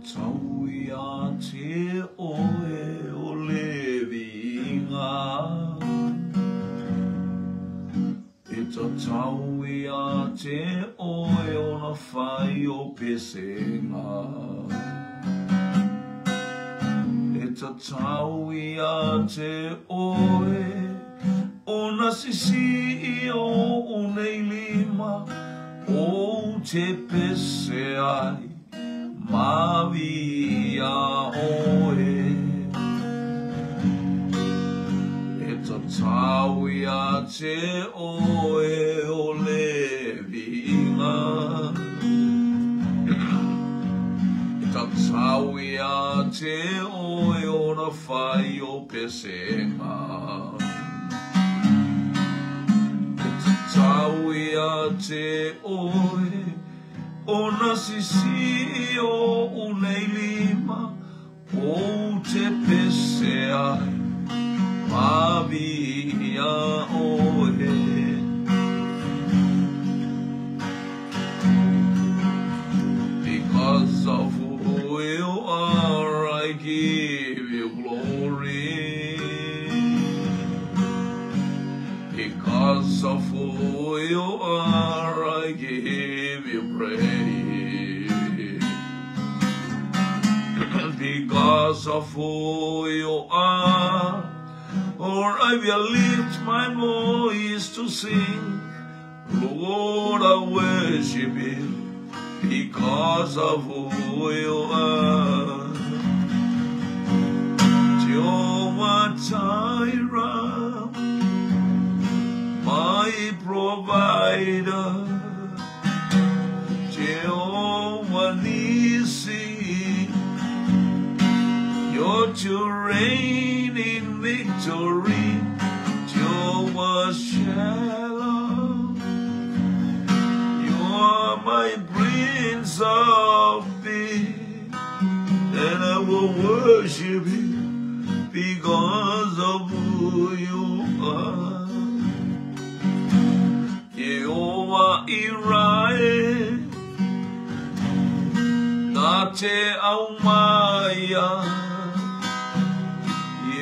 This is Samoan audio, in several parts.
tatau ia te oe o le viiga. E tatau ia te oe ona whai o pesenga. E tatau ia te oe ona sisi i o unei lima o te pese ai mavi ia oe. E tatau ia te oe o le viiga. E tatau ia te oe ona whai o pesenga. E tatau ia te oe ona sisi o unei lima o te pese ai mavi ia oe. Because of who you are, I give you glory. Because of who you are, I give you praise. Because of who you are, or I will lift my voice to sing. Lord, I worship you because of who you are. Jehovah Jireh, my provider. Jehovah Nissi, you're to reign in victory. Jehovah Shalom, you are my Prince of Peace, and I will worship you because of who you are. Jehovah Irae, na te aumaya.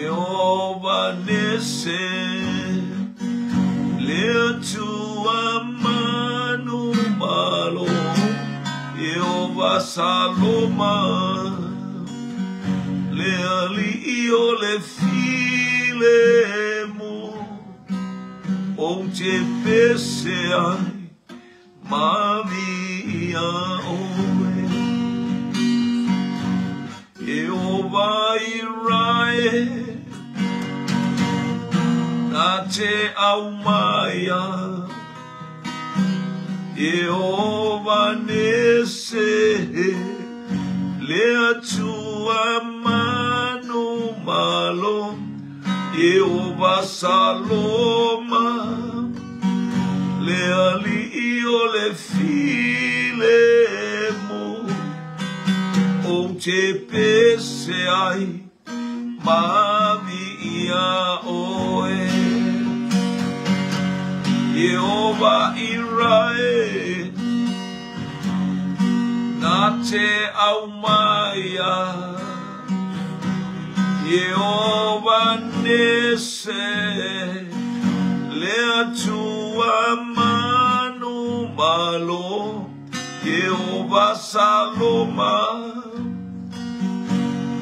Jehovah Nese, le atua manu malo. Jehovah Saloma, le alii o le filemu. O te pese ai mavi ia oe. Jehovah Irae, na te aumaya. Jehovah Nese, le atua manu malo. Jehovah Saloma, le alii o le filemu. O te pese ai mavi ia oe. Jehovah Irae, na te aumaya. Jehovah Nese, le atua manu malo. Jehovah Saloma,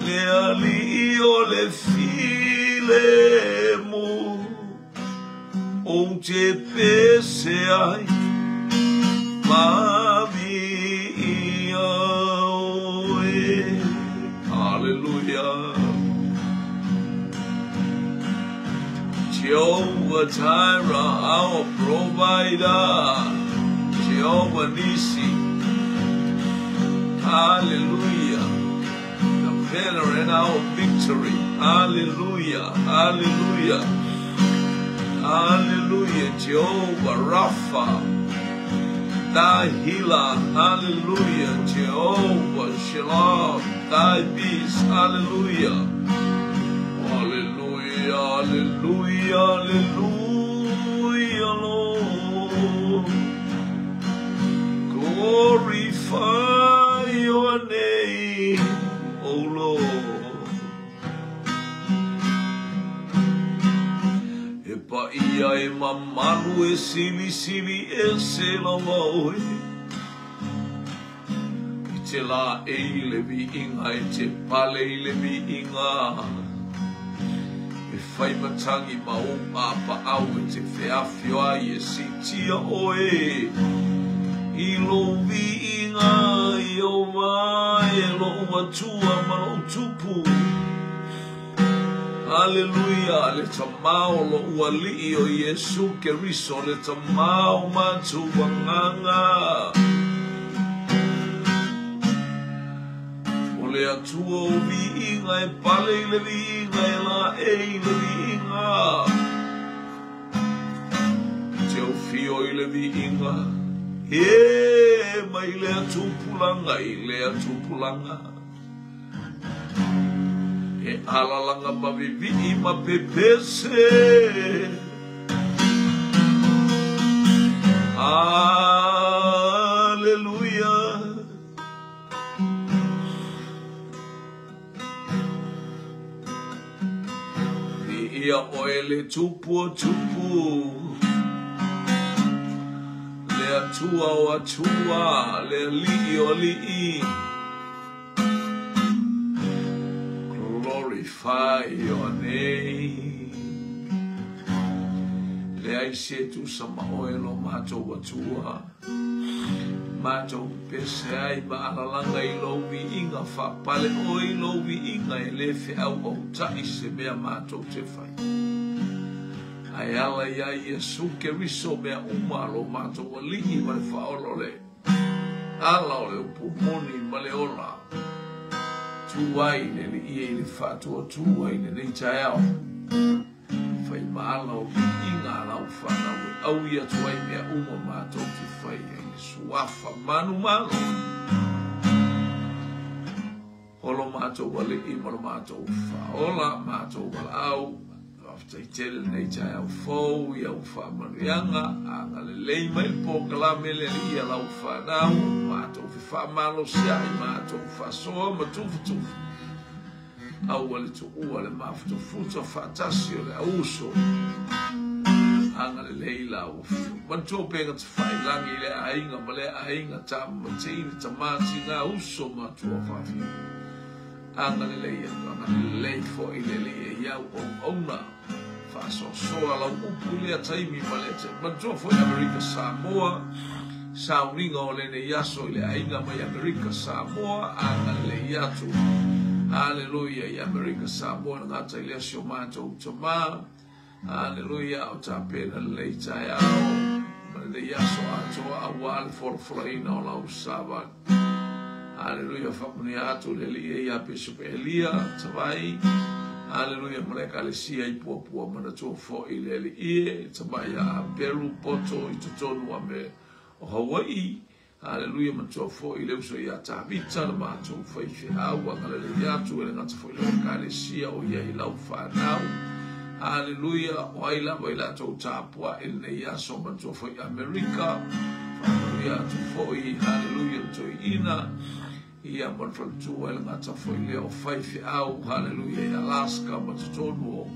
le alii o le filemu. O te pese ai mavi ia oe. Hallelujah. Jehovah Jireh, our provider. Jehovah Nissi. Hallelujah. The banner and our victory. Hallelujah. Hallelujah. Hallelujah. Jehovah Rapha, thy healer. Hallelujah. Jehovah Shalom, thy peace. Hallelujah. Hallelujah. Hallelujah. Hallelujah, Lord. Glorify your name. e mamalu e silisili ese lava oe. E te laei i le viiga, e te pale i le viiga. E fai matagi ma ou apaau e te feafio ai e siitia oe i lou viiga, Ieova e lou Atua ma lou Tupu. Aleluia, le Tama o lou Alii o Iesu Keriso, le Tama o matou agaga. O le Atua o viiga e pale i le viiga e laei i le viiga. E te aufio i le viiga, e mai lea tupulaga i lea tupulaga. E alalaga ma vivii ma pepese. Aleluia. Viia oe le Tupu o tupu, le Atua o atua, le Alii o alii. Glorify your name. Leai se tusa ma oe lo matou Atua. Matou pese ai ma alalaga i lou viiga, faapale oe i lou viiga, e le feauautaʻi se mea matou te fai. Ae ala iā Iesu Keriso mea uma lo matou Alii ma le Faaola o le ala o le upu moni ma le ola. Tu ai le Alii i le faatuatua i lenei taeao. Fai ma ala o viiga a lau fanau e aui atu ai mea uma matou te fai ai le suafa manumalo. O lo matou Alii ma lo matou Faaola, matou valaau, faafetai tele lenei taeao fou i au faamanuiaga, agalelei mai le polokalame le Alii a lau fanau, matou fefaamalosi ai, matou faasoa ma tufatufa. Aua le tuua le mafutafuta faatasi o le auuso. Agalelei lau afio. Manatua upega tafailagi i le aiga ma lea aiga, tama ma teine, tama tina, uso ma matua faafia. Agalelei atu, agalelei foi le Alii e i au auauna. Faasoasoa lau upu i lea taimi ma lea taimi. Manatua foi Amerika Samoa, sauniga o lenei aso i le aiga mai Amerika Samoa, agalelei atu. Aleluia i Amerika Samoa, le gata i lea si o matou tama. Aleluia, o tapena lelei taeao ma lenei aso atoa aua le folafolaina o lau savali. Aleluia, faamanuia atu le Alii ia Bishop Elia Tavai. Aleluia, ma le ekalesia i Puapua, manatua foi le Alii e tamai a Beru Poto i totonu a me o Hawaii. Aleluia, manatua foi le uso ia Tavita, le matou faifeau, agalelei atu e le gata foi le ekalesia o ia i lau fanau. Aleluia, o ai lava i latou tapuai i lenei aso, manatua foi Amerika. Faamanuia atu foi, haleluia, le toeaina ia ma le faletua e le gata foi lea o faifeau, haleluia, i Alaska ma totonu o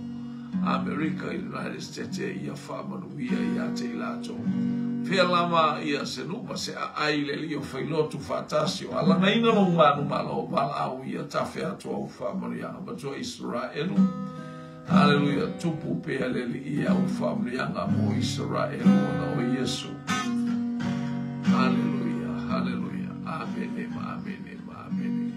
Amerika i United States, ia faamanuia ia te i latou. Fea lava ia se nuu ma se aai le Alii o failotu faatasi o alagaina lou manumalo valaau ia tafe atu au faamanuiaga. Matua Israelu, haleluia, tupu pea le Alii au faamanuiaga mo Israelu ona o Iesu. Haleluia, haleluia, amene ma amene ma amene.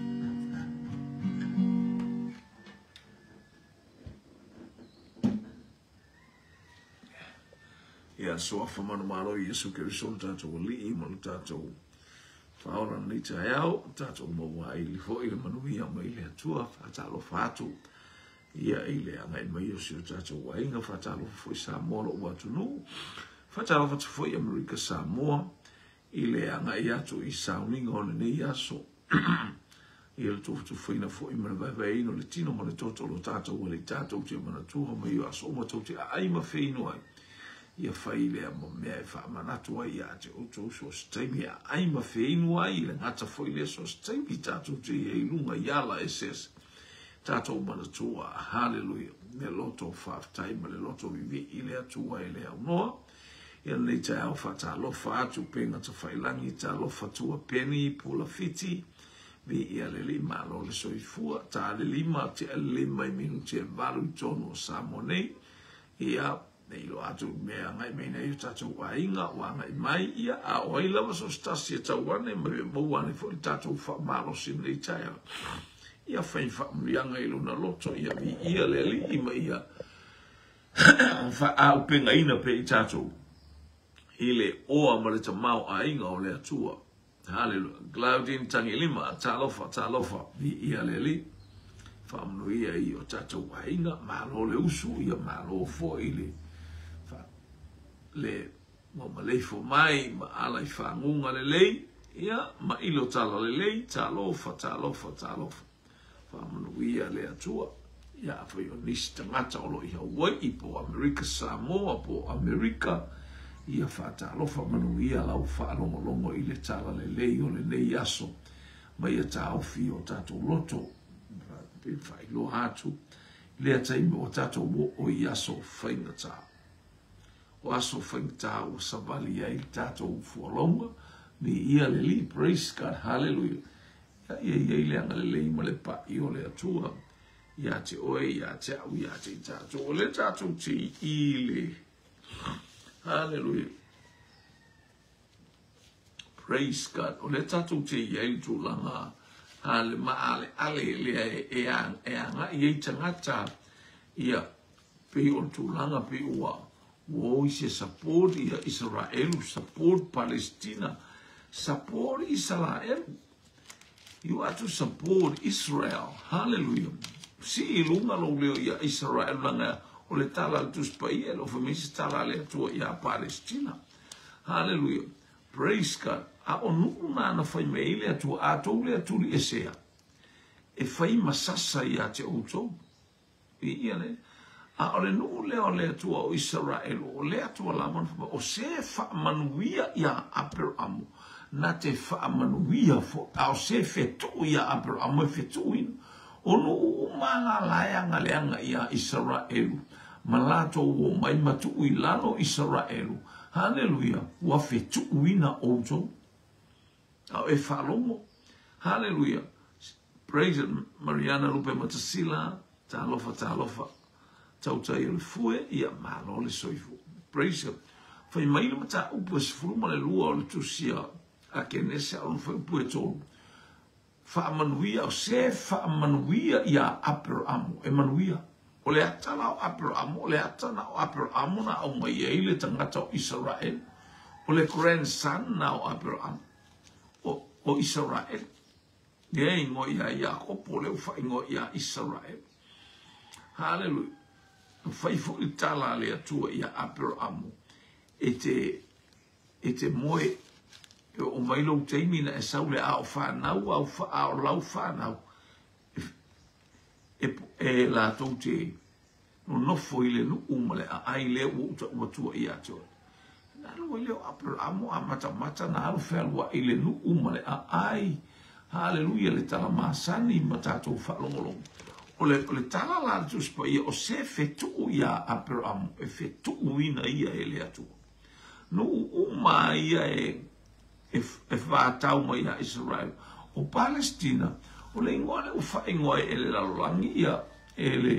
Ia suafa manumalo i Iesu Keriso le tatou Alii ma le tatou Faaola lenei taeao, tatou maua ai foi le manuia mai le Atua. Faatalofa atu ia i le agai mai o si o tatou aiga, faatalofa foi Samoa lou atunuu, faatalofa atu foi Amerika Samoa i le agai atu i sauniga o lenei aso. Ia le tufatufaina foi ma le vaevaeina o le tino ma le toto o lo tatou Alii, tatou te manatua mai o aso uma tou te aai ma feinu ai. Ia fai lea ma mea e faamanatu ai ia te outou so o se taimi e aai ma feinu ai, le gata foi lea so o se taimi tatou te i ai i luga i ala eseese. tatou manatua. Haleluia. Le loto faafetai ma le loto vivii i le Atua e le aunoa. Ia lenei taeao faatalofa atu upega tafailangi, talofa tua peni pula fiti, viia le Alii malo le soifua, ta le 5 tea le 5 i minute e 8 i tonu o Samoa nei. Ia, ne i loa atu i mea agai mai nei o tatou aiga ua agai mai, ia, a o ai lava so se tasi e tau ane ma e maua ane foi le tatou faamalosi i lenei taeao. Ia fai faamanuiaga i lona loto, ia viia le Alii ma ia faaaupegaina pea i tatou i le oa ma le tamaoaiga o le Atua. Haleluia. Claudine Tangilima, talofa, talofa, viia le Alii. Faamanuia i o tatou aiga, malo le usu, ia malo foi le, le mamaleifo mai, ma ala i faguga lelei, ia, ma ilo tala lelei, talofa, talofa, talofa. Faamanuia le Atua. Ia, afai o nisi tagata o lo o i Hawaii, po o Amerika Samoa, po o Amerika, ia faatalofa manuia lau faalogologo i le tala lelei o lenei aso, ma ia taofi o tatou loto, e faailoa atu i lea taimi ua tatou oo i aso faigata. O aso faigata ua savali ai le tatou fualauga, viia le Alii, praise God, hallelujah. Ia i ai le agalelei ma le paʻi o le Atua ia te oe, ia te au, ia te i tatou. O lea tatou te i le Hallelujah. Praise God. O lea tatou te i ai le tulaga a le maaleale lea e agai ai tagata ia pei o le tulaga pei ua o i se support ia Israelu, support Palestina, support Israel. You are to support Israel. Hallelujah. Si i lunga lou leo ia Israel langa o le tala le Tusi Paia e le o fai mai se tala a le Atua ia Palestina. Hallelujah. Praise God. A o nuu na na fai mai ai le Atua, a tou lea tuli esea, e fai ma sasa ia te outou. Viia le. A o le nuu lea o le Atua o Isaraelu, o le Atua lava na fai mai, o se faamanuia iā Aperamo, na te faamanuia foi, a o se fetuu iā Aperamo e fetuuina. O nuu uma la la e agaleaga iā Isaraelu, ma latou omai ma tuu i lalo Isaraelu, haleluia, ua fetuuina outou. A o e faalogo. Haleluia. Praise it. Mariana Lupe Matasila, talofa, talofa. Tautai o le fue, ia malo le soifua. Praise God. Fai mai le mataupu e 12 o le tusi a Kenese a ona fuaiupu e 3. Faamanuia, o se faamanuia iā Aperamo, e manuia. O le ata la o Aperamo, o le ata na o Aperamo na aumai ai le tagata o Isaraelu. O le grandson na o Aperamo, o Isaraelu. Lea e ingoa ia Iakopo, o lea ua faaigoa ia Isaraelu. Haleluia. Na fai foi le tala a le Atua ia Aperamo, e te E te moe, e oo mai lou taimi na e sau le ao whanau, au wha, ao lau whanau, e, e, e latou te nonofo i le nuu ma le aai lea ua uta ua tua ia te oe. Na alu ai lea o Aperamo a matamata na alu fealuai i le nuu ma le aai. Haleluia, le tala masani ma tatou faalogologo. O le, o le tala la a le Tusi Paia, o se fetuu iā Aperamo, e fetuuina ia e le Atua. Nuu uma ia e e vatau mai iā Israel. O Palestina, o le igoa lea ua faaigoa ai e le lalolagi ia e le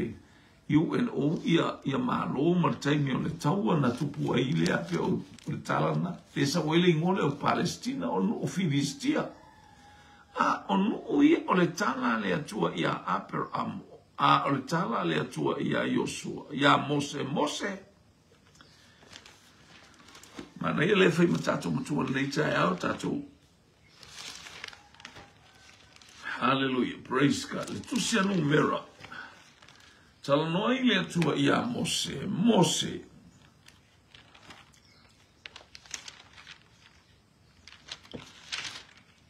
UNO ia ia malo ma le taimi o le taua na tupu ai lea pei o le tala lena. Lea sau ai le igoa lea o Palestina o nuu Filistia. A o nuu ia o le tala a le Atua iā Aperamo, a o le tala a le Atua iā Iosua, iā Mose, Mose, Manaia le fai ma tatou matua lenei taeao, tatou. Hallelujah, praise God. Le tusi a Numera. Talanoa i le Atua iā Mose, Mose.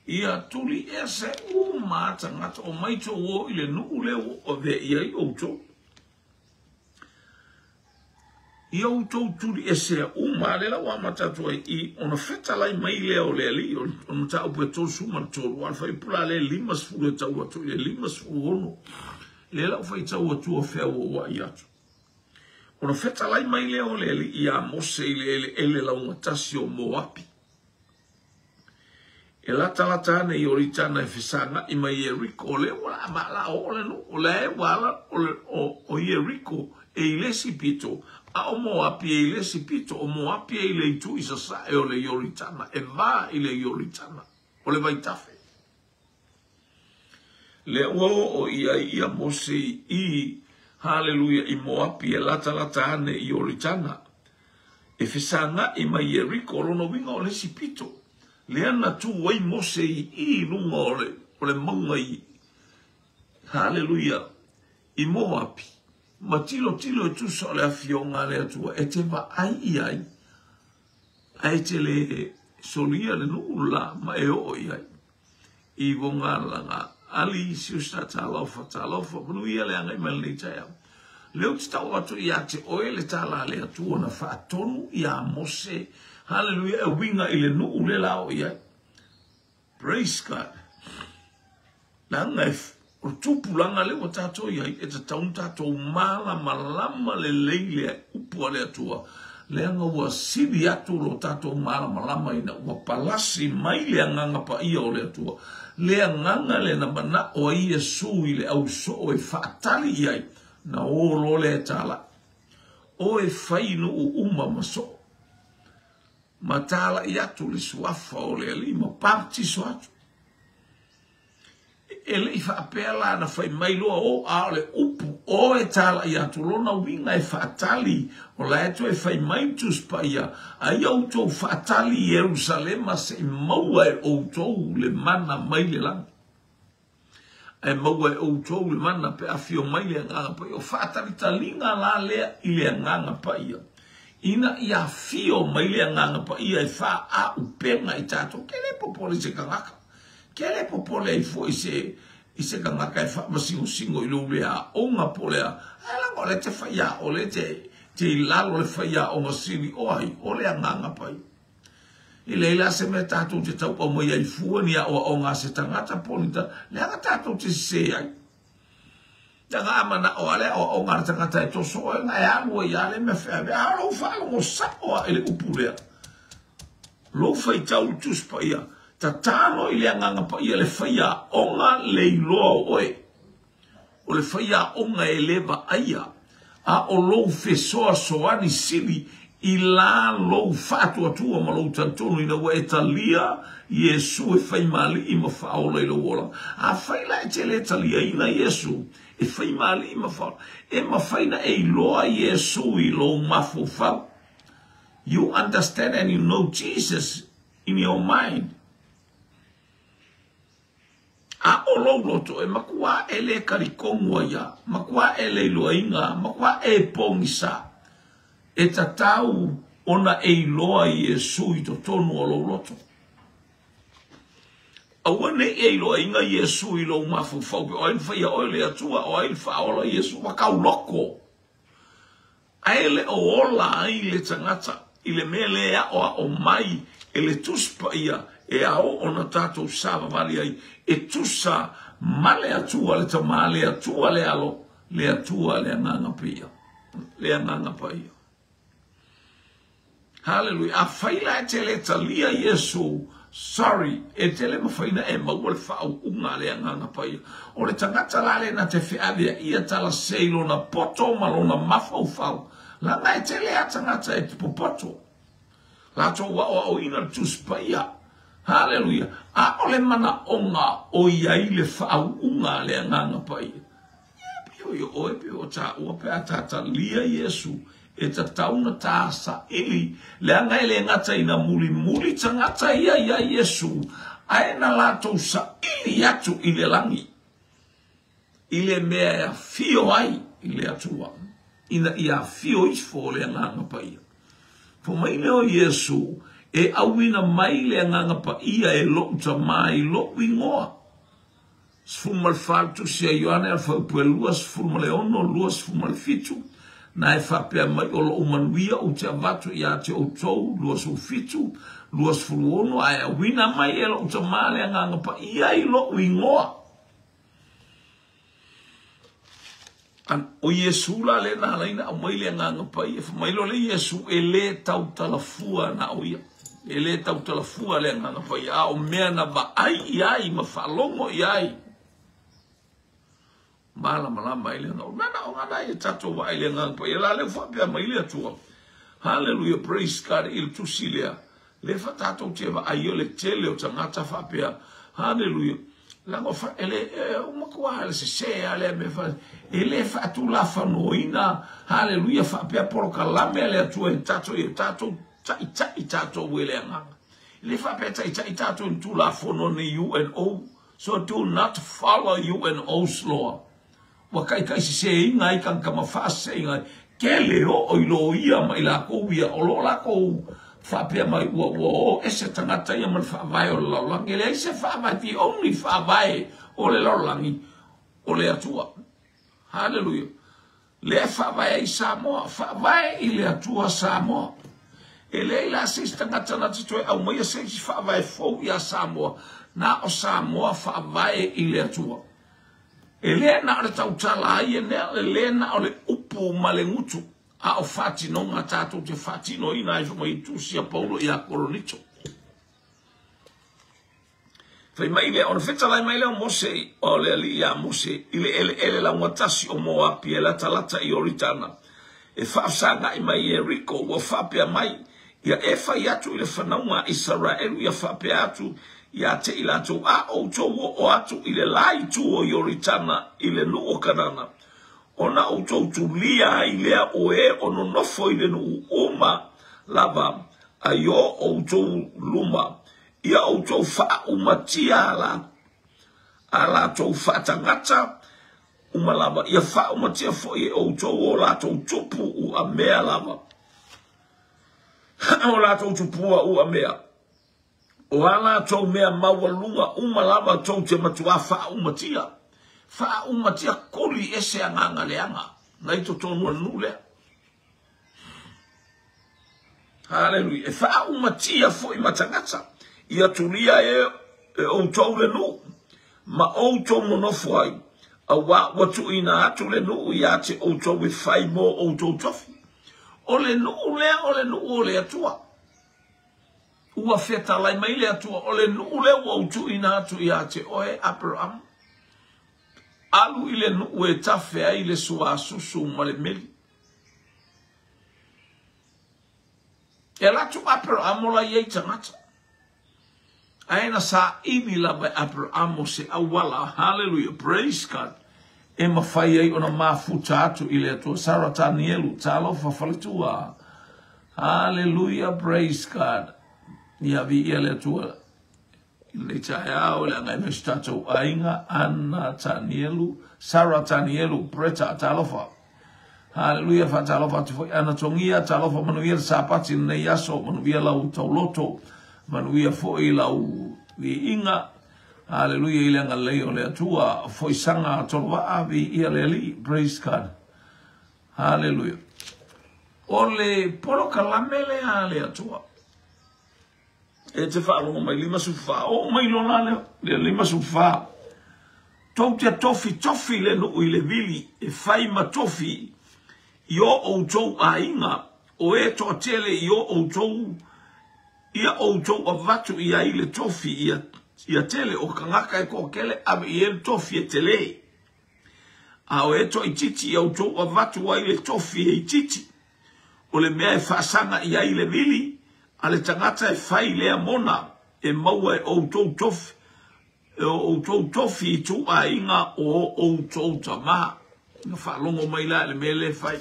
Ia tuli ese uma tagata o mai tou o i le nuu lea ua avea i ai outou. Ia outou tuli esea uma, a lea la ua amata atu ai i ona fetalai mai lea o le Alii, o le mataupu e 33, a o le fuaiupu la lea e 50 e tau atu i le 56. Lea la ua faitau atua feauaua'i atu. Ona fetalai mai lea o le Alii iā Mose i le eleele laugatasi o Moapi. E latalata ane i Ioritana e fesaga'i mai Ieriko, o lea ua laa oo le nuu, o lea ua ala o Ieriko e i le isi pito, a o Moapi e i le isi pito, o Moapi e i le itu i sasae o le Ioritana, e va i le Ioritana, o le vaitafe. Lea ua oo i ai ia Mose i, haleluia, i Moapi e latalata ane i Ioritana, e fesaga'i mai Ieriko, o lona uiga o le isi pito, lea na tu ai Mose i i luga o le, o le mauga i, haleluia, i Moapi, ma tilotilo e tusa o le afioga a le Atua e te vaai i ai, ae e te le solia le nuu la ma e oo i ai. I Vogalanga Ali siusta talofa talofa manuia le agai mai lenei taeao. Lea ou te tau atu ia te oe le tala a le Atua na faatonu iā Mose, haleluia, e uiga i le nuu le la o i ai. Praise God. Leaga e o le tupulaga lea ua tatou i ai, e tatau ona tatou malamalama lelei le upu a le Atua, leaga ua sili atu lo tatou malamalama ina ua palasi mai le Agaga Paia o le Atua, le Agaga lea na manao ai Iesu i le ausoo e faatali i ai, na o loa lea e talai. O e fai nuu uma ma soo, ma talai atu le suafa o le Alii ma baptiso atu. E le i faapea la na fai mai loa o, a o le upu o e talai atu, lona uiga e faatali, o la e toe fai mai le Tusi Paia, Aia outou faatali i Ierusalema se i maua e outou le mana mai le lagi. Ae maua e outou le mana pe afio mai le Agaga Paia. O faatalitaliga la lea i le Agaga Paia, ina ia afio mai le Agaga Paia e faaupega i tatou. Ke le popole i se tagata. Ke le popole ai foi se i se tagata e faamasingosingo i lou le aoga po o le a, ae leaga o lea e te faiaoga, o lea e te, te i lalo o le faiaoga sili o ai, o le Agaga Paia. E leai la se mea tatou te tau aumai ai fua ni aoaoga a se tagata po o ni ta, leaga tatou te sese ai. Leaga a manao lava le aoaoga a le tagata e toso oe, ona e alu ai lava le mea feaveai. A o lou faalogo sao lava i le upu lea, lou faitau i le Tusi Paia, tatalo i le Agaga Paia le faiaoga le iloa o oe. O le faiaoga e le vaaia, a o lou fesoasoani sili i la lou faatuatua ma lou talitonu ina ua e talia Iesu e fai ma Alii ma Faaola i lou olaga. Afai la e te le taliaina Iesu e fai ma Alii ma Faaola, e mafai na e iloa Iesu i lou mafaufau. You understand and you know Jesus in your mind. A o lou loto e makuā e le kalikonu ai a, makuā e le iloaina, makuā e pogisa, e tatau ona e iloa Iesu i totonu o lou loto. Aua nei e iloaina Iesu i lou mafaufau pe o ai na faia oe le Atua, o ai na faaola Iesu, ua tauloko. Ae le o ola ai le tagata i le mea lea e aʻoaʻo mai e le Tusi Paia e ao ona tatou savavali ai, e tusa ma le Atua le Tama, le Atua le Alo, le Atua le Agaga Paia, le Agaga Paia. Haleluia. Afai la e te le talia Iesu, sorry, e te le mafai na e maua le faauuga a le Agaga Paia. O le tagata la le na te feaveaia tala se i lona poto ma lona mafaufau, leaga e tele a tagata e te popoto. Latou aoaoina le Tusi Paia. Haleluia. Aʻole manaʻoga o i ai le faauuga a le Agaga Paia. Ia, pei o i oe, pei o tāua, pe a tā talia Iesu, e tatau na tā saili, leaga e le gata ina mulimuli tagata ia iā Iesu, ae na latou saili atu i le lagi, i le mea e afio ai i le Atua, ina ia afio ifo le Agaga Paia. Fai mai lea o Iesu, E auina mai le Agaga Paia e lou Tama i lou ingoa. 14 Tusi a Ioane a le Faaupu e 26, 27, Na e faapea mai o lou manuia ou te avatu ia te outou, 27, 26, ae auina mai e lou Tama le Agaga Paia i lou ingoa. O Iesu la lea na ala ai ona aumai le Agaga Paia, fai mai loa le Iesu, e le tautalafua na o ia. E le tautalafua le Agaga Paia, a o mea na vaai i ai ma faalogo i ai, malamalama ai le Agaga. O manaoga na ia tatou vaai i le Agaga Paia. La lea ua faapea mai le Atua. Hallelujah, praise God, i le tusi lea. Lea fa tatou te vaai o le tele o tagata faapea. Hallelujah. Leaga o fa, e le, e, o matua le sese a lea mea fa, e le faatulafonoina, hallelujah, faapea polokalame a le Atua e tatou, e tatou taitai tatou e le Agaga. E le faapea taitai tatou i tulafono ni UNO. So do not follow UNO's law. Ua taitaiseseina ai tagata ma faaseseina ai. Tele oo i loia ma i latou ia o lo o latou faapea mai ua ua o ese tagata ia ma le faavae o le lalolagi. E leai se faavae, the only faavae o le lalolagi o le Atua. Hallelujah. Lea e faavae ai Samoa, faavae i le Atua Samoa. E leai la se isi tagata na te toe aumaia se isi faavae fou ia Samoa, na o Samoa faavae i le Atua. E le na o le tautala ai e nea, e le na o le upu ma le gutu, a o faatinoga tatou te faatinoina ai fai mai tusi a Paulo ia Koronito. Fai mai lea, ona fetalai mai lea o Mose, o le alii ia Mose, i le eleele laugatasi o Moapi e latalata i Ioritana, e faafesagai mai Ieriko, ua faapea mai, Ia e fai atu i le fanauga a Isaraelu, ia faapea atu ia te i latou, A outou oo atu i le la itu o Ioritana i le nuu o Kanana, ona outou tulia ai lea o e o nonofo i le nuu uma lava a i o outou luma, ia outou faaumatia a latou faatagata uma lava, ia faaumatia foi e outou o latou tupu uamea lava, o latou tupua uamea, o a latou mea maualuga uma lava tou te matuā faaumatia, faaumatia kuli ese agaga leaga na i totonu o le nuu lea. Haleluia. E faaumatia foi ma tagata. Ia tulia e, e outou le nuu, ma outou nonofo ai, auā ua tuuina atu le nuu ia te outou e fai mo outou tofi. O le nuu lea o le nuu o le Atua. Ua fetalai mai le Atua, o le nuu lea ua ou tuuina atu ia te oe, Aperaham. Alu i le nuu e tafe ai le suasusu ma le meli. E alu atu Aperaham la i ai tagata. Ae na saili lava e Aperaham se auala, hallelujah, praise God, e mafai ai ona mafuta atu i le Atua. Sarah Tanielu, talofa faletua. Hallelujah, praise God. Ia viia le Atua. I lenei taeao, le agai mai si tatou aiga, Anna Tanielu, Sarah Tanielu, Bretta, talofa. Haleluia, faatalofa atu foi Ana Togia, talofa manuia le Sapati i lenei aso, manuia lau tauloto, manuia foi lau viiga. Haleluia i le agalelei o le Atua, foisaga tolovaa, viia le Alii, praise God. Haleluia. O le polokalame lea a le Atua. E te faalogo mai 54. Oo mai loa la le 54. Tou te tofitofi le nuu i le vili e fai ma tofi i o outou aiga, o e toatele i o outou, ia outou avatu i ai le tofi ia, ia tele, o kangaka e toatele ave i ai le tofi e tele. A o e toaitiiti ia outou avatu ai le tofi e itiiti. O le mea e faasaga i ai le vili a le tagata e fai lea mona e maua e outou tofi, e o outou tofi i ituaiga o o outou tama. Na faalogo mai la i le mea lea e fai.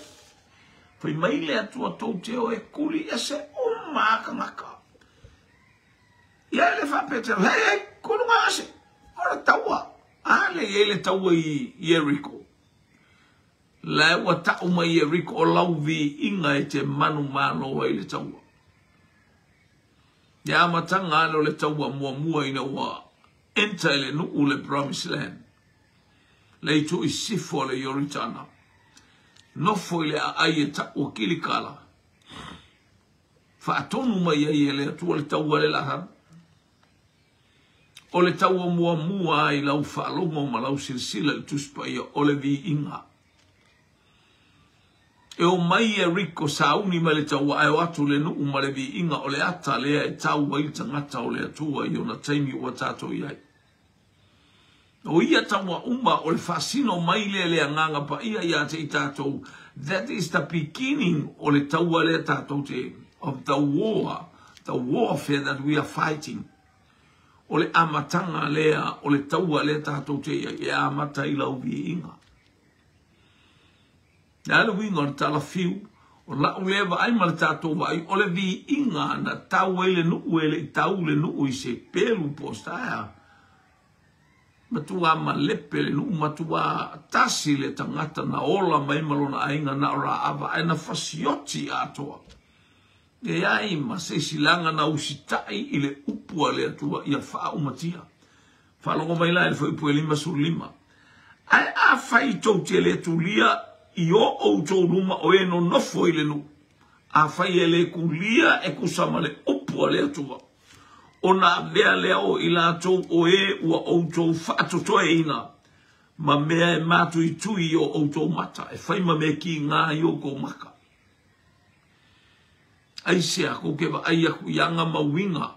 Fai mai le Atua tou te o e kuli ese uma a tagata. Ia e le faapea te, hei, hei, kuluga ase, o le taua. A le i ai le taua i Ieriko. La ua tau mai Ieriko o lau viiga e te manumalo ai le taua. Le amataga ale o le taua muamua ina ua enter i le nuu le Promised Land. Le itu i sifo o le Ioritana. Nofo i le aai e tau o Kilikala. Faatonu mai ai e le Atua le taua le lahau. O le taua muamua i lau faalogo ma lau silasila i le Tusi Paia o le viiga. E o mai Ieriko sauni mai le taua ae o atu le nuu ma le viiga o le ata lea e tau ai le tagata o le Atua i ona taimi ua tatou i ai. O ia taua uma o le faasino mai lea i le Agaga Paia ia te i tatou, that is the beginning o le taua lea tatou te, of the war, the warfare that we are fighting. O le amataga lea o le taua lea tatou te i ai, e amata i lau viiga. Le a le uiga o le tala fiu, o la'u lea vaai ma le tatou vaai, o le viiga na tau ai le nuu e le i tau le nuu i se pelu po o se taea. Matua malepe le nuu, matua tasi le tagata na ola mai ma lona aiga na o Raava ae na fasioti atoa. Leai ma se isi laga na usitai i le upu a le Atua ia faaumatia. Faalogo mai la i le fuaiupu e 55. Ae afai tou te le tulia i o outou luma o e nonofo i le nuu, afai e le kulia e kusa ma le upu a le Atua, ona avea lea o i latou o e ua outou faatotoeina ma mea e matuitui i o outou mata, e fai ma mea kigā i oukou maka. Aisea kou ke vaai aku i aga ma uiga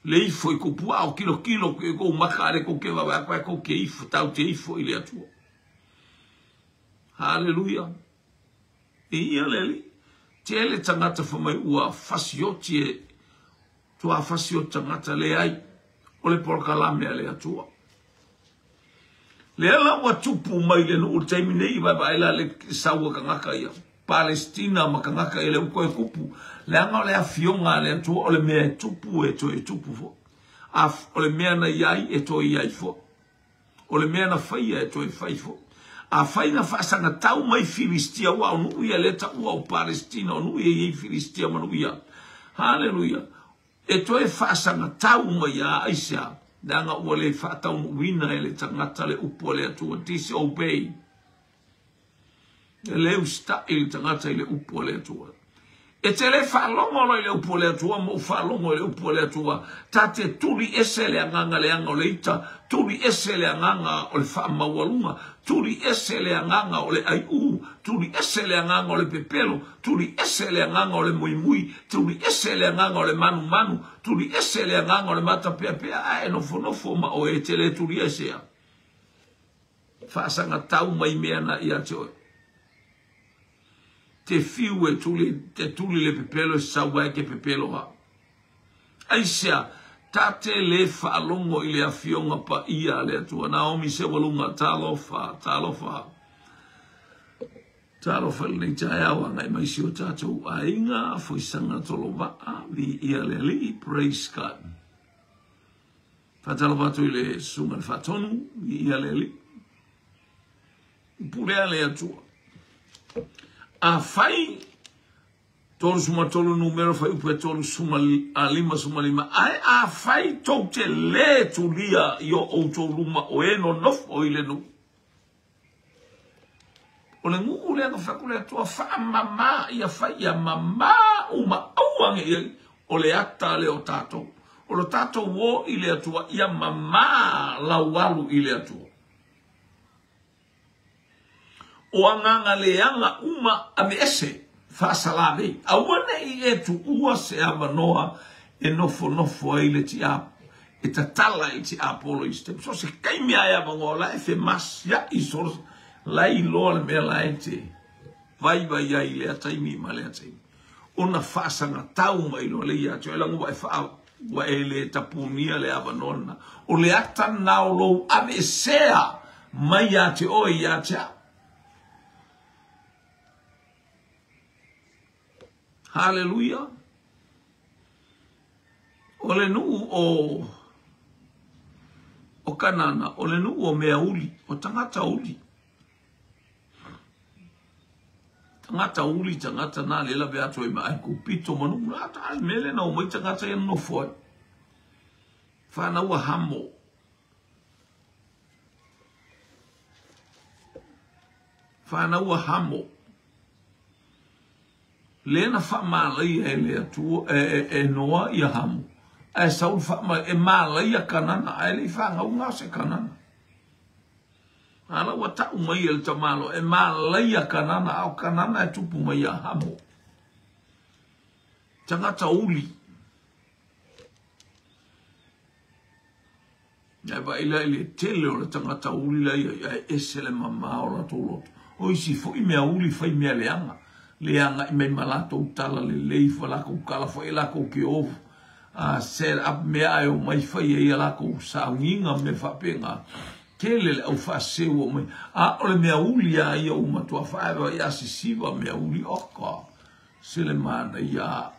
le ifo i kou puao kilokilo ku i kou maka ale kou ke vaavaai aku ae kou ke ifo tau te ifo i le Atua. Haleluia. Viia le Alii. Tele tagata fa mai ua fasioti e tuafasi o tagata leai o le polokalame a le Atua. Lea la ua tupu mai le nuu le taimi nei i vaevae la le sau a kangaka ia Palestina ma kangaka ia le ua toe tupu leaga o le afioga a le Atua o le mea e tupu e toe tupu foi. A o le mea na iai e toe iai foi. O le mea na faia e toe fai foi. Afai na faasagatau mai Filistia aua o nuu ia lea taua o Palestina o nuu ia e iai Filistia ma nuu ia. Haleluia. E toe faasagatau mai a aisea? Leaga ua le faataunuuina e le tagata le upu a le Atua, disobey. E le usitai le tagata i le upu a le Atua. E te le faalogo loa i le upu a le Atua ma ou faalogo i le upu a le Atua, ta te tuli ese le agaga leaga o le ita, tuli ese le agaga o le faamaualuga, tuli ese le agaga o le aiʻū, tuli ese le agaga o le pepelo, tuli ese le agaga o le muimui, tuli ese le agaga o le manumanu, tuli ese le agaga o le matapeapea, ae nofonofo ma oe e te le tuli esea. Faasagatau mai mea na ia te oe. Te fiu e tuli, te tuli le pepelo e sau ae ke pepelo ha. Aisea, ta te le faalogo i le afioga paia a le Atua. Naomi Seualuga, talofa, talofa. Talofa i lenei taeao, agai mai si o tatou aiga, foisaga tolovaa, viia le Alii, praise God. Faatalofa atu i le Susuga i le Faatonu, viia le Alii. Pulea le Atua. Afai 33 numera fuaiupu e 35, ae afai tou te lē tulia i o outou luma o e nonofo i le nuu. O le nuu lea na fai atu le Atua, faamama ia fai ia mama uma, aua ne i ai o le ata lea o tatou. O lo tatou o i le Atua, ia mama lau alu i le Atua. O agaga leaga uma aveese, faasalavei. Aua ne i e tuua se avanoa e nofonofo ai le tiapo, e tatala ai le tiapolo i se taimi. So se taimi lava e avanoa, la e femasiai solo, la e iloa le mea la e te vaivai ai i lea taimi ma lea taimi. Ona faasagatau mai loa lea ia te oe, leaga ua e faa, ua e le tapunia le avanoa lena. O le ata lena o lou aveesea mai ia te oe ia te au. Haleluia! O le nuu o o Kanana, o le nuu o mea uli, o tagata uli. Tagata uli, tagata na le lawe atu ai ma Aikupito ma nuu la ta mele na o mai tagata ia nofo ai. Whānau a Hamo. Whānau a Hamo. Lea na faamalaia e le Atua, e, e, e Noa ia Hamo. Ae sau le faamai, e malaia Kanana, ae le i whāngau ngā se Kanana. A la ua ta'u mai e le tamaloa e malaia Kanana, a o Kanana e tupu mai ia Hamo. Tagata uli. Ae vaai la i le tele o le tagata uli la ia ae ese le mamā o latou loto. O isi foi mea uli fai mea leaga, le agai mai ma latou tala lelei fa lakou kala foi lakou ke o a set up mea ae o mai fai ai a lakou sauniga mea faapena. Tele le au faaseu o mai. A o le mea uli a ia ua matua faaeva ia sisiva mea uli oka. Se le manaia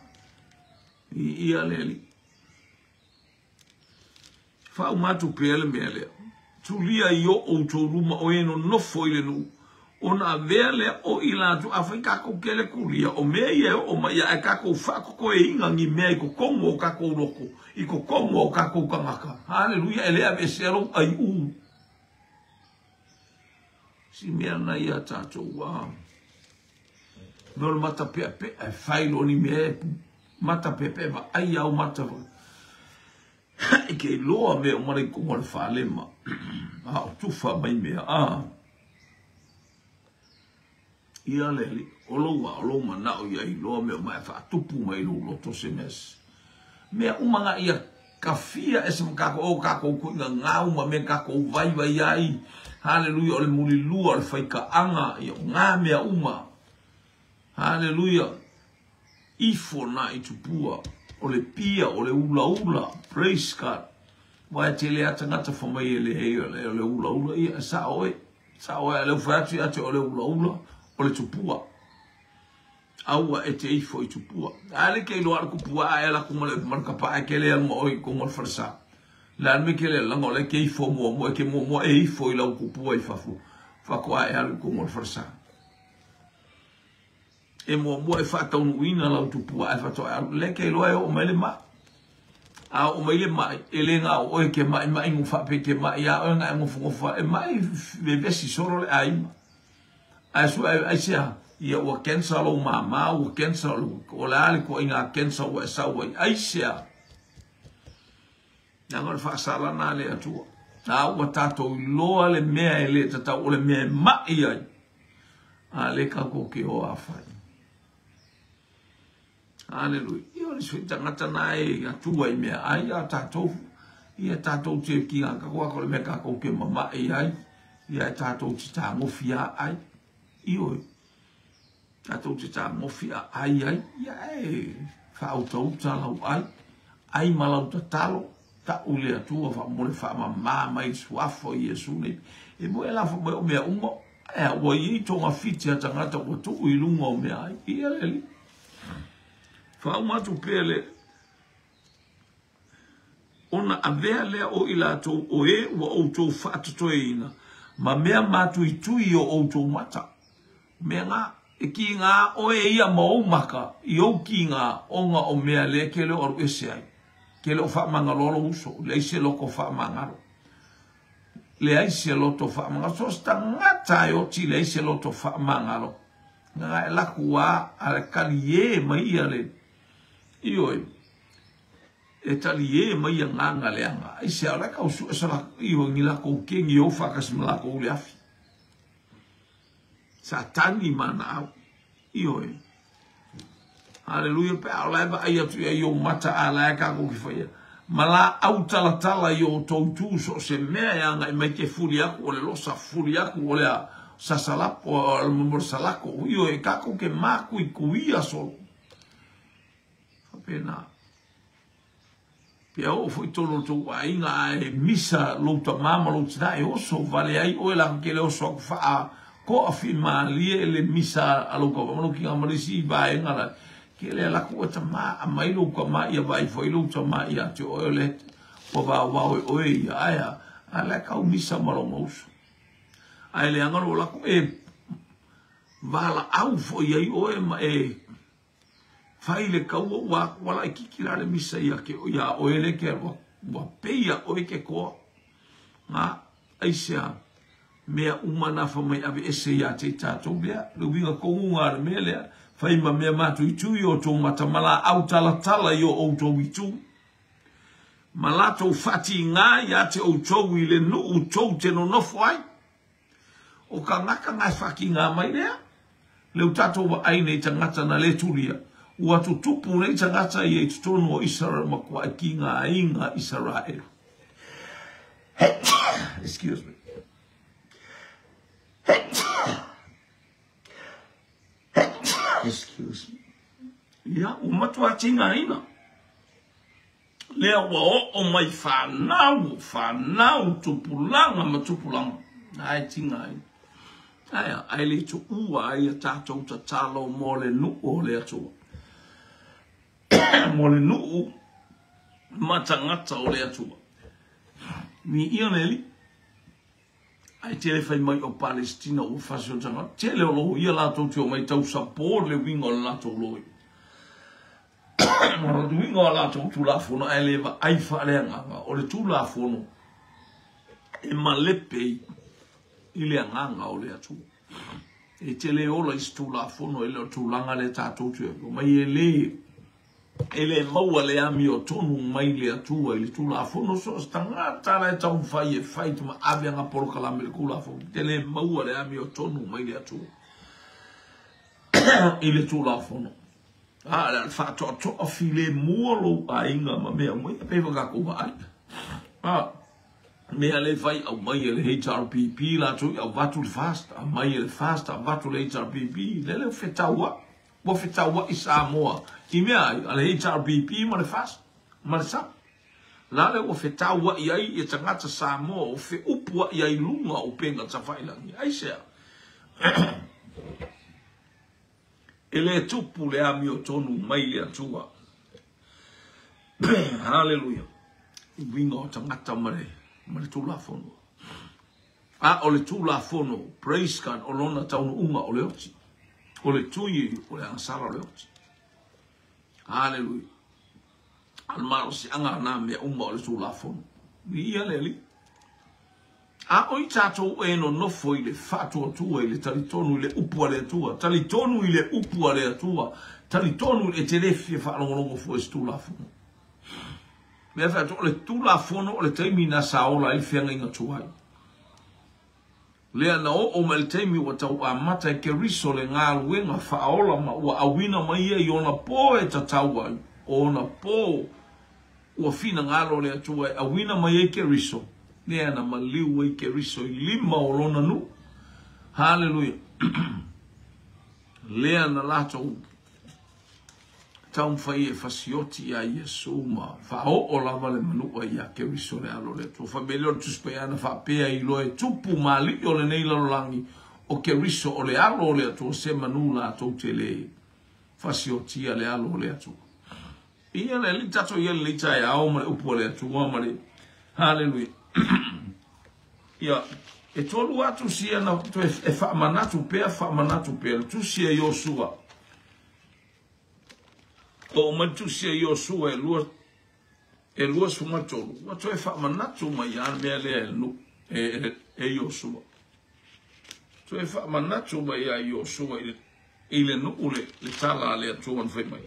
i ia le alii. Faauma atu pea le mea lea. Tulia i o outou luma o e nonofo i le nuu, ona avea lea o i latou, afai kakou kele kulia, o mea ia e oo mai ia ae kakou faakokoeina ni mea i totonu o kakou loko, i totonu o kakou tagata. Haleluia, e le aveesea lou aiu. Si mea na ia tatou a. No le mata peapea e fai loa ni mea e mata peapea vaai au mata e ke iloa mea uma lai totonu o le falema a o tufa mai mea a ia le alii o lou a o lou manao ia iloa mea uma e faatupu mai lou loto se mea mea uma na ia kafia ese ma kakou o kakou kuiga gau ma mea kakou vaivai ai. Haleluia, o le mulilua o le faikaaga ia o ngā mea uma. Haleluia. Ifo na i tupua o le pia o le ulaula. Praise God. Wa e tele a tagata fa mai e le hei o le ulaula ia e sao e. Sao e a leu fai atu ia te o le ulaula o le tupua. Aua e te ifo i tupua. A le ke iloa le kupua a e la kuma le marka pa e ke le alunga oi kongo le falesa. Le alme ke le langa o le ke ifo mua mua e ke mua mua e ifo i lau kupua i fafu. Fako a e alu kongo le falesa. E mua mua e whaataunuina lau tupua e whatoa e alu. Le ke iloa e o mai le mai. A o mai le mai, e le ngā o oe ke mai mai ngu whape ke mai a oe ngā e ngofu ngofa e mai vevesi solo le aima. Ae sua e ai sea, ia ua cancer lou māmā, ua cancer lou, o le ale kua inga cancer ua e sau ai, ai sea. Nanga o le whaasalana le atua. Nā ua tātou iloa le mea e le tatau, o le mea e mai ai. A le kako ke o a whai. Haleluia. Ia o le sui tangata nā e atua i mea ai a tātou. Ia tātou te ki ngā kakoa ko le mea kākou ke mamae ai. Ia e tātou te tāngofi a ai. Ioe. Tātou te tāngofi a ai ai. Ia e whautauta lau ai. Ai malau tatalo. Ta ule atua wha mole wha mamā mai suafo i Yesu nei. E mo e la wha mai o mea uma. E ua i tonga whiti a tangata ua tuu i lunga o mea ai. Ia le li. Whauma atu pea le ona avea lea o i latou o e ua outou whaatotoeina ma mea mātuitui o outou mata. Mea ngā, e ki ngā oe ia ma ou maka, i ou ki ngā onga o mea le ke leo aru ese ai. Ke leo whaamangalo alo uso, le ise loko whaamangalo. Le aise loto whaamangalo. So sta ngata e oti le aise loto whaamangalo. Ngā e laku a le kali e mai ia le ioe. E tali e mai ia ngā le anga. Ai se ala kau su esa la io ngi la kou ke ngi o whakas ma la kou le afi. Sa tani mana au. Ioe. Haleluia pe au lai ba ai atu ia i o mata a lai kako ki whaia. Ma la au talatala i o tautu so se mea e anga i mai ke fuli aku o le losa fuli aku o le a sasalapo o le momoro salako. Ioe kako ke māku i kuia solo. Whapena. Pea o foi tolo tō ainga e misa louta mama louta tina e oso vale ai oe la ke le oso aku whaa ko a fi malie le misa a louka wamano ki ngā marisi i vaenga la ke le laku o tama a mai louka ma ia vai foi louta ma ia te oe le o vau vau e oe ia aia a le kau misa malo mauso. Ai le angaro laku e vala au foi ai oe ma e fai le kaua ua wala e kiki la le misa ia ke ia oe le ke ua peia oe ke koa. Ngā aisea mea uma nā wha mai ave ese ia te tātou lea. Le winga kongu ngā le mea lea. Fai ma mea mātu i tū i o tō matamala au talatala i o o tō i tū. Ma lātou whati ngā ia te o tō i le nuu tō te nonofo ai. O tagata na e faakiga mai lea. Lea ua tatou vaai nei i tagata na le tulia, ua tutupu nei tagata ia i totonu o Isaraelu matuai tigaina Isaraelu. Excuse me. Excuse me. Ia, ua matua tigaina. Lea ua oo mai fanau, fanau, tupulaga ma tupulaga. Ae tiga ai. Ae, ae le tuua ai a tatou tatalo mo le nuu o le Atua. Mo le nuu ma tagata o le Atua. Viia le Alii. Ae tele fai mai o Palestina ua fasi o tagata. Tele o loia latou te omai tau support le uiga o le latou loia. O le uiga o latou Tulafono ae le vaai faaleagaga. O le Tulafono e malepe i le agaga o le Atua. E te le ola i se Tulafono e le o le tulaga lea tatou te omai e le E le maua le amiotonu mai le Atua i le Tulafono, so o se tagata la e taumafai e fai ma ave ana polokalame i le Tulafono, e le maua le amiotonu mai le Atua i le Tulafono. A, le faatoatoa filemu o lou aiga ma mea uma ia, pei foi tatou vaai. A, mea lea e fai aumai e le HRPP latou i avatu le FAST, aumai e le FAST, avatu le HRPP, lele ua fetauai. Ua fetauai Samoa i mea ai a le HRPP ma le FAST ma le SAP. La lea ua fetauai ai ia tagata Samoa ua feupuai ai i luga o upega tafailagi. Aisea? E le tupu le amiotonu mai le Atua. Haleluia. I uiga o tagata ma le, ma le Tulafono. A o le Tulafono, praise God, o lona taunuuga o le oti. O le tui o le agasala o le oti. Haleluia. A le malosiaga na mea uma o le Tulafono. Viia le Alii. A o i tatou e nonofo i le faatuatua i le talitonu i le upu a le Atua, talitonu i le upu a le Atua, talitonu e te le fia faalogologo fua i se Tulafono. Mea fai atu, o le Tulafono o le taimi na sa ola ai le feagaiga tuai. Lea na oo mai le taimi ua tau amata e Keriso le galuega faaola ma ua auina mai ia i ona po e tatau ai, o ona po ua finagalo le Atua e auina mai ai Keriso, lea na maliu ai Keriso i lima o lona nuu. Haleluia. Lea na latou Taumafai e fasioti iā Iesu ma faaoo lava le manua iā Keriso le Alo o le Atua. Fai mai lea o le Tusi Paia na faapea ai loa e tupu ma alii o lenei lalolagi, o Keriso o le Alo o le Atua, se manu latou te le fasiotia le Alo o le Atua. Ia le alii tatou ia lenei taeao ma le upu a le Atua ma le Haleluia. Ia, e tolu atu sia na toe e faamanatu pea, faamanatu pea, le tusi a Iosua. Oo mai le tusi a Iosua e lua, e 23, ua toe faamanatu mai lava le mea lea e, e, e, e Iosua. Toe faamanatu mai ia Iosua i le, i le nuu le, le tala a le Atua na fai mai.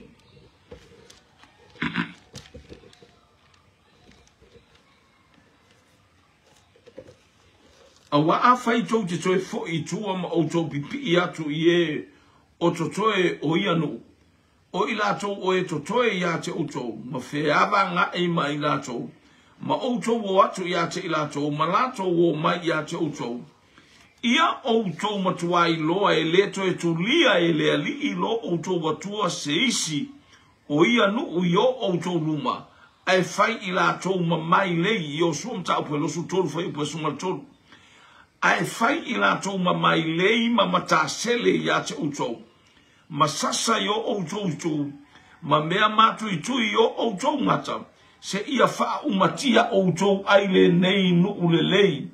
Aua afai tou te toe foi i tua ma outou pipii atu i e o totoe o ia nuu, o i latou o e totoe ia te outou, ma feavagai ma i latou, ma outou o atu ia te i latou, ma latou o mai ia te outou, ia outou matuā iloa e le toe tulia e le Alii lo outou Atua se isi o ia nuu i o outou luma, ae fai i latou ma mailei, Iosua mataupu e 23 fuaiupu e 13, ae fai i latou ma mailei ma matasele ia te outou, ma sasa i o outou itu, ma mea matuitui i o outou mata, seia faaumatia outou ai lenei nuu lelei,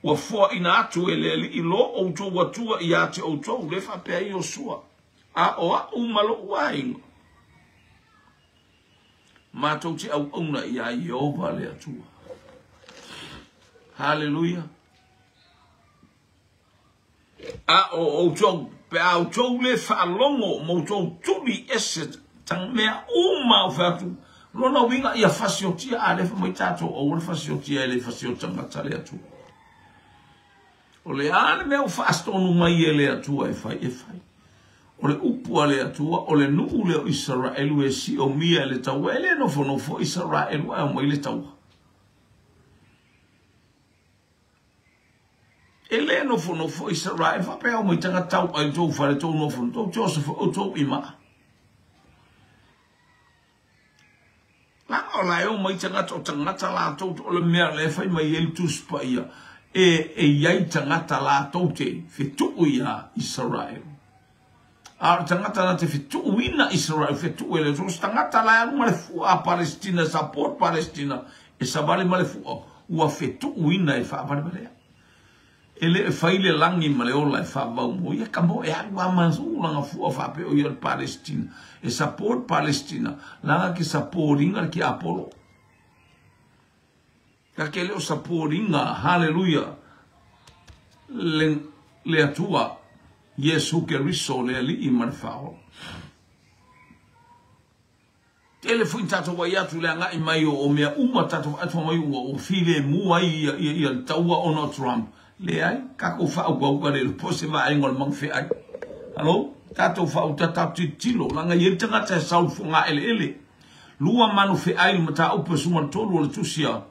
ua foaina atu e le Alii lo outou Atua ia te outou. Le faapea ai Iosua, A o a'u ma lo'u aiga, matou te auauna iā Ieova le Atua. Haleluia. A o outou, pe a outou le faalogo ma outou tuli ese ta mea uma o fai atu, lona uiga ia fasiotia, a le fai mai tatou aua le fasiotia e le fasioti tagata le Atua. O le a le mea ua faasitonu mai e le Atua e fai, e fai. O le upu a le Atua, o le nuu lea o Isaraelu e siomia e le taua, e le nofonofo Isaraelu ae omai le taua. E le nofonofo Isaraelu faapea omai tagata tauai i tou fale tou nofonofo, tou te oso foi outou i maa. Leaga o la e omai tagata, o tagata latou, o le mea lea e fai mai ai le Tusi Paia, e, e i ai tagata latou te fetuu iā Isaraelu. A o le tagata na te fetuuina Isaraelu, fetuu e le Atua, o se tagata la e alu ma le fua a Palestina, support Palestina, e savali ma le fua, ua fetuuina e faavalevalea. E le fai le lagi ma le ola e faavavau mo ia ka mo e alu a ma lana fua faapea o ia o le Palestina e support Palestina lana ke support inga le tiapolo ka ke le o support inga hallelujah le le Atua Iesu Keriso le Alii ma le Faaola. Tele foi tatou vaai atu i le agai mai o mea uma tatou vaai atu mai ua ua filemu ai ia ia ia le taua ona o Trump. Leai, tatou faaukauka le po se vaega o le magafeai. Hello? Tatou faauta tatou tilotilo leaga e i ai le tagata e sau i le fogaeleele. Lua manufeai i le mataupu e 13 o le tusi a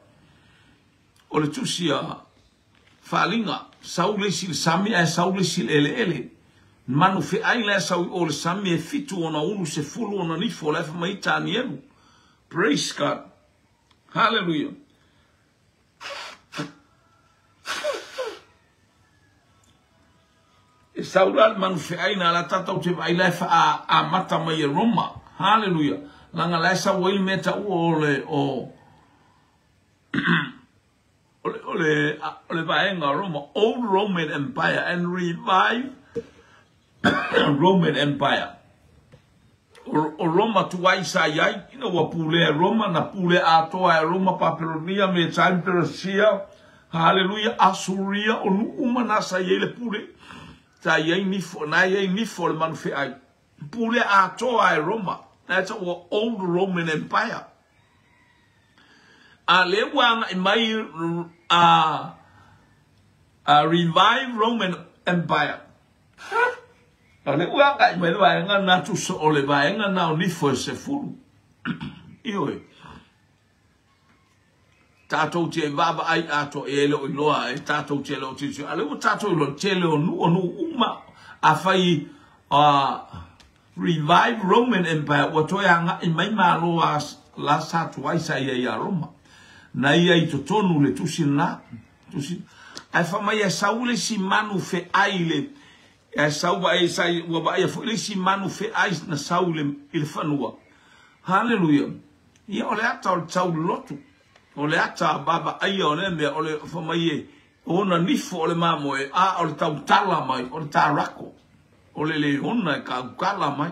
o le tusi a Faaaliga, sau le isi i le sami ae sau le isi i le eleele. Manu feai la e sau i o le sami e fitu ona ulu sefulu ona nifo la e fai mai Tanielu. Praise God. Hallelujah. E sau la le manu feai na la tatou te vaai la e faaamata mai e Roma. Hallelujah. Leaga la e sau ai le mea taua o le o o le, o le, o le vaega o Roma, Old Roman Empire and revive Roman Empire. O, o Roma tuai sa i ai, ina ua pulea e Roma, na pule atoa e Roma, Papelonia, Metai, Peresia, haleluia, Asuria, o nuu uma na sa i ai le pule. Sa i ai nifo, na i ai nifo o le manufeai. Pule atoa e Roma. That's our Old Roman Empire. A lea ua agai mai a a Revive Roman Empire. A lea ua agai mai le vaega na tusa o le vaega na o nifo e sefulu. Ioe. Tatou te vaavaai atoa i ai le o iloa e tatou te le o tilotilo. A lea ua tatou iloa le tele o nuu o nuu uma afai Revive Roman Empire ua toe agai mai Malo a la sa tuai sa ia ia Roma. Na ia i totonu le tusi lena, tusi. Ae fai mai e sau le isi manu feai le ae sau vaai sa ua vaaia foi le isi manu feai na sau i le i le fanua. Haleluia. Ia o le ata o le tau lotu. O le ata vaavaaia o lea mea o le fai mai e ona nifo o le mamoe a o le tautala mai o le tarako. O le leona e kaukala mai.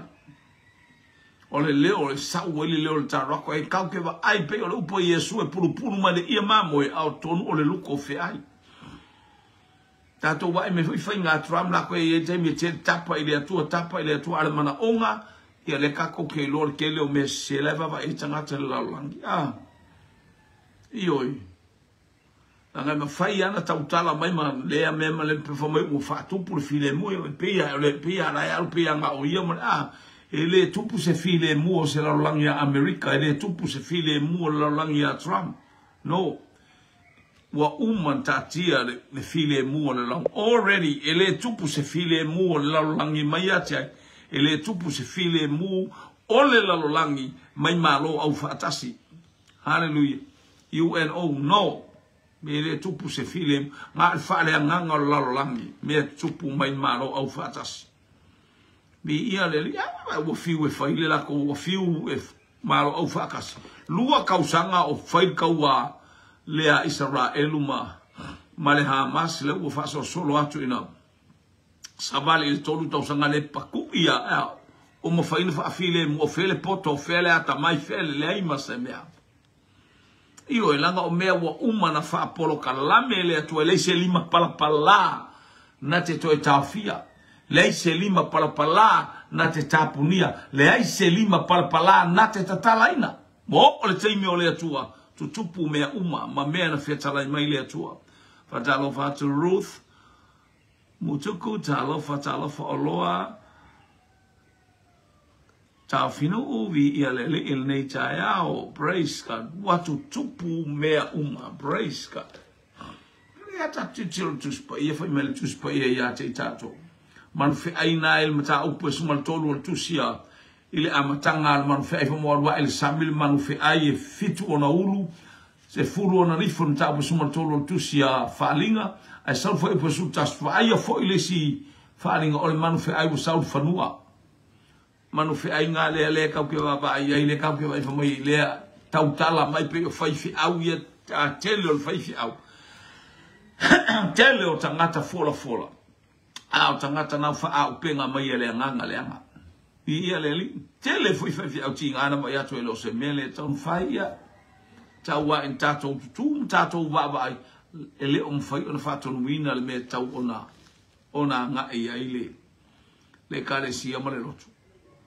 O le leo e sau ai le leo o le tarako e kau ke vaai pei o le upu a Iesu e pulupulu mai le ia mamoe a o tonu o le luko o feai. Tatou vaai mai foi faiga a Trump lako e iai taimi e tele tapa i le Atua tapa i le Atua a le manaoga ia lea kakou ke iloa le tele o mea sese la e vaavaai ai tagata i le lalolagi. Ah. Ioe. Leaga e mafai lava ona tautala mai ma lea mea ma le fai mai ua faatupu le filemu e pei lava e pei lava la e alu pei lava na o ia ma le a e le tupu se filemu o se lalolagi a Amerika e le tupu se filemu o le lalolagi a Trump no ua uma ona taatia le, le filemu o le lalolagi already e le tupu se filemu o le lalolagi mai ia te ai e le tupu se filemu o le lalolagi mai Malo Aufaatasi. Hallelujah. UNO, no. Me le tupu se file, nga le faaleagaga o le lalolagi, mea tupu mai Malo Aufaatasi. Mi ia le li, ah, ua fiu e fai le lakou, ua fiu e Malo Aufaatasi. Lua kausaga o fai le kaua lea Isaraelu ma, ma le Hamas, le ua faasolosolo atu ina savali i le tolu tausaga le paku'i a o mafai ona faafilemu o fea le poto o fea le atamai fea le leai ma se mea. Ioe, leaga o mea ua uma na faapolokalame e le Atua, e leai se lima palapalā na te toe taofia, leai se lima palapalā na te tapunia, leai se lima palapalā na te tatalaina. Ua oo le taimi o le Atua, tutupu mea uma ma mea na fetalai mai le Atua. Faatalofa atu Ruth. Mutuku, talofa, talofa oloa. Taofinuu, viia le Alii i lenei taeao. Praise God. Ua tutupu mea uma. Praise God. Lea tatou tilotilo i le Tusi Paia, fai mai le Tusi Paia ia te i tatou. Malufeaina ai le mataupu e 13 o le Tusi a i le amataga a le malufeai famoalu ae le sami le malufeai e 7 ona ulu, 10 ona lifo le mataupu e 13 o le Tusi a Faaliga, ae sau le fuaiupu e 11, vaaia foi le isi Faaliga o le malufeai ua sau le fanua. Manufeaiga lea lea kau ke vaavaai ai lea kau ke vaai mai lea tautala mai pei o faifeau ia a tele o le faifeau tele o tagata folafola a o tagata nau faaaupenga mai e le agaga leaga i ia le alii tele foi faifeau tiga na mai atu e le o se mea le tau fai ia tau a in tatou tutu ma tatou vaavaai e le o mafai ona faatonuina le mea tau ona ona agai ai le le Ekalesia ma le lotu.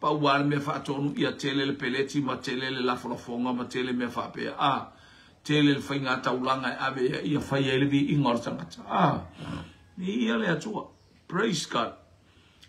Pau lava le mea faatonu ia tele le peleti ma tele le lafolafoga ma tele mea faapea. A, tele le faiga taulaga e ave ia, ia fai ai le viiga o le tagata. A, viia le Atua. Praise God.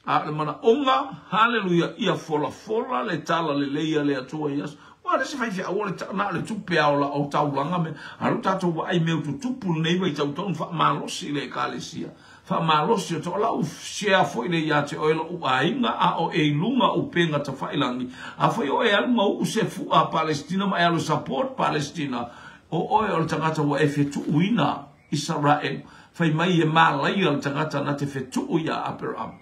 A o le manaoga, haleluia, ia folafola le tala lelei a le Atua i aso. Ua le se faifeau o le na o le tupe a o o taulaga me. A lo tatou vaai mea tutupu lenei vaitau tau faamalosi le Ekalesia. Faamalosi o toalau share foi le ia te oe lo'u aiga a o e i luga o upega tafailangi. Afai o e alu ma uu se fu'a Palestina ma e alu support Palestina, o oe o le tagata ua e fetu'uina Isaraelu. Fai mai e malaia le tagata na te fetu'u iā Aperama.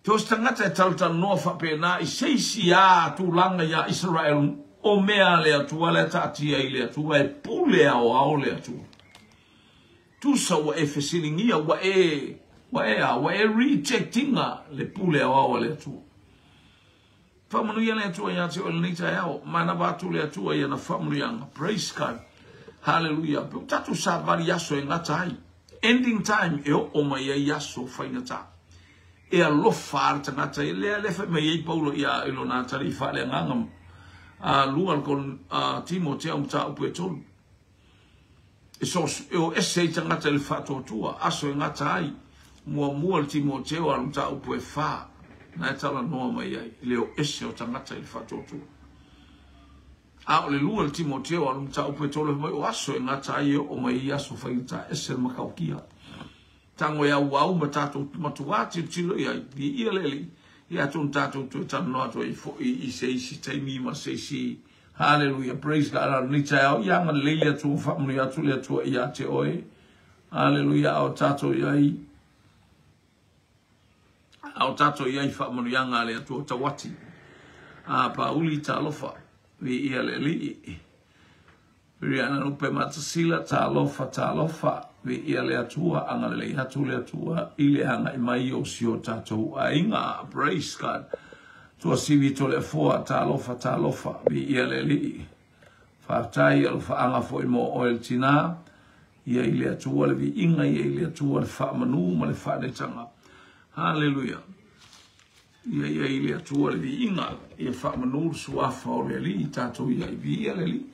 So se tagata e talatalanoa faapena i se isi a tulaga iā Isaraelu, o mea a le Atua lea taatia i le Atua e pule aoao le Atua. Tusa ua e fesiligia, ua e, ua e a, ua e reject ina le pule aoao a le Atua. Faamanuia le Atua ia te oe lenei taeao. Manava atu le Atua i ana faamanuiaga. Praise God. Hallelujah. Pe ua tatou savali aso e gata ai. Ending time e oo mai ai aso faigata. E alofa le tagata e lea lea fai mai ai Paulo ia i lona atalii faaleagaga a lua le kon a Timotea mataupu e tolu. E so e o ese ai tagata i le faatuatua, aso e gata ai, muamua le Timoteo a le mataupu e 4, na e talanoa mai ai, i le o ese o tagata i le faatuatua. A o le lua le Timoteo a le mataupu e 3 mai o aso e gata ai e oo mai ai aso faigata ese le matautia. Tango e au au ma tatou matuā tilotilo i ai, viia le Alii, ia atonu tatou toe talanoa atu ai foi i se isi taimi ma se isi. Hallelujah, praise God. A lenei taeao, ia agalelei le Atua, faamanuia atu le Atua ia te oe. Hallelujah, a o tatou i ai, a o tatou i ai faamanuiaga a le Atua tauati. A Pauli talofa, viia le Alii. Riana Lupe Matasila, talofa, talofa, viia le Atua, agalelei atu le Atua i le agai mai o si o tatou aiga. Praise God. Tuasivi Toleafoa, talofa, talofa, viia le Alii. Faafetai alofaaga foi mo oe le tinā, ia i le Atua le viiga, ia i le Atua le faamanu ma le faanetaga. Hallelujah. Ia ia i le Atua le viiga, ia faamanu le suafa o le Alii i tatou ia i viia le Alii.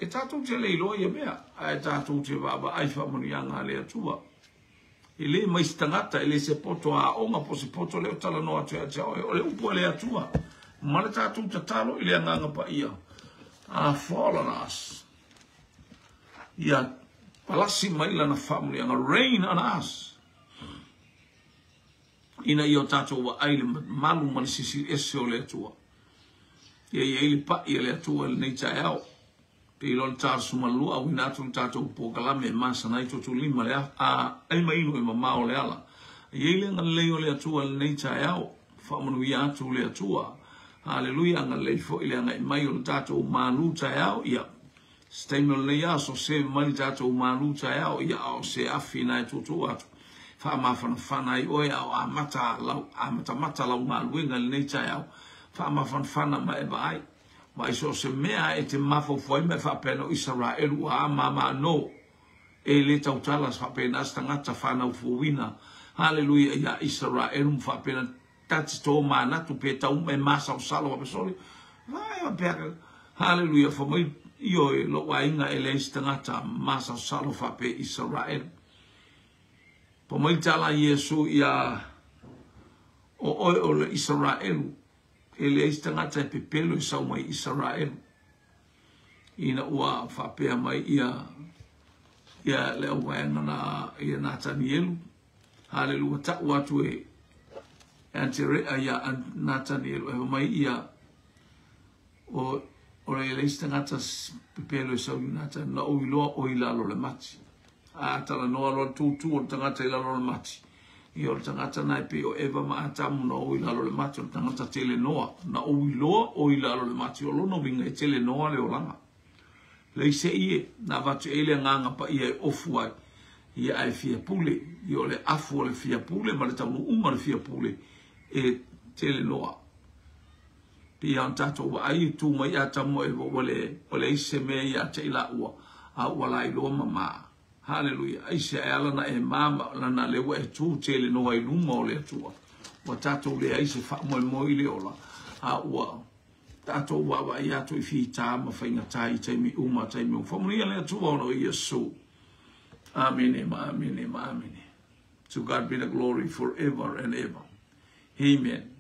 E tatou te le iloa ia mea, ae tatou te vaavaai faamanuiaga a le Atua. E le mai se tagata, e le se poto aoga po se poto lea o talanoa atu ia te oe, o le upu a le Atua. Ma le tatou tatalo i le Agaga Paia, a fall on us. Ia palasi mai lana faamanuiaga, rain on us. Ina ia o tatou vaai le malu ma le sisi ese o le Atua. Ia i ai le pa'i a le Atua i lenei taeao. Pe iloa le 42 auina atu le tatou polokalame e masana ai totulima le a ai ma inu e mamao le ala. Ia i ai le agalelei o le Atua i lenei taeao. Faamanuia atu le Atua. Haleluia, agalelei foi le agai mai o le tatou malu taeao. Ia se taimi o lenei aso, se mai le tatou malu taeao, ia a o se afi na e tuutuu atu. Faamafanafana ai oe a o amata lau, amatamata lau galuega i lenei taeao. Faamafanafana ma e vaai. Vaai so o se mea e te mafaufau ai ma e faapea o Isaraelu ua amama no. E le tautala faapena se tagata whanau fuawina. Haleluia ia Isaraelu ma faapena tati tō manatu pe tau e masalosalo a pesoli. Vai o pea. Haleluia fa mai io e lo aiga e le se tagata masalosalo faapea Isaraelu. Fai mai le tala a Iesu ia, O oe o le Isaraelu, e leai se tagata e pepelo e sau mai Isaraelu. Ina ua faapea mai ia ia le auvaega na ia Natanielu, Halelua, tau atu e Aterea ia Natanielu, e fai mai ia o o le leai se tagata pepelo e sau i Natanielu, na ou iloa o i lalo o le mati. A talanoa loa le tutu o le tagata i lalo o le mati, ia o le tagata na e pei o Eva ma Atamu na o i lalo o le mati, o le tagata tele noa. Na ou iloa o i lalo o le mati, o lona uiga e tele noa le olaga. Leai se ie, na avatu i ai le agaga paia e ofu ai, ia ae fia pule, ia o le afu o le fia pule ma le taunuuga o le fia pule e tele noa. Pei lava ona tatou vaai e tu mai Atamu ma Eva ua le, ua leai se mea ia te i laua, a ua lailoa ma ma. Haleluia! Aisea e ala ona e ma ma lana lea ua e tu tele noa i luma o le Atua. Ua tatou leai se faamoemoe i le ola, a ua tatou vaavaai atu i fita ma faigata i taimi uma, taimi uma. Faamanuia le Atua ona o Iesu. Amene ma amene ma amene. To God be the glory forever and ever. Amen.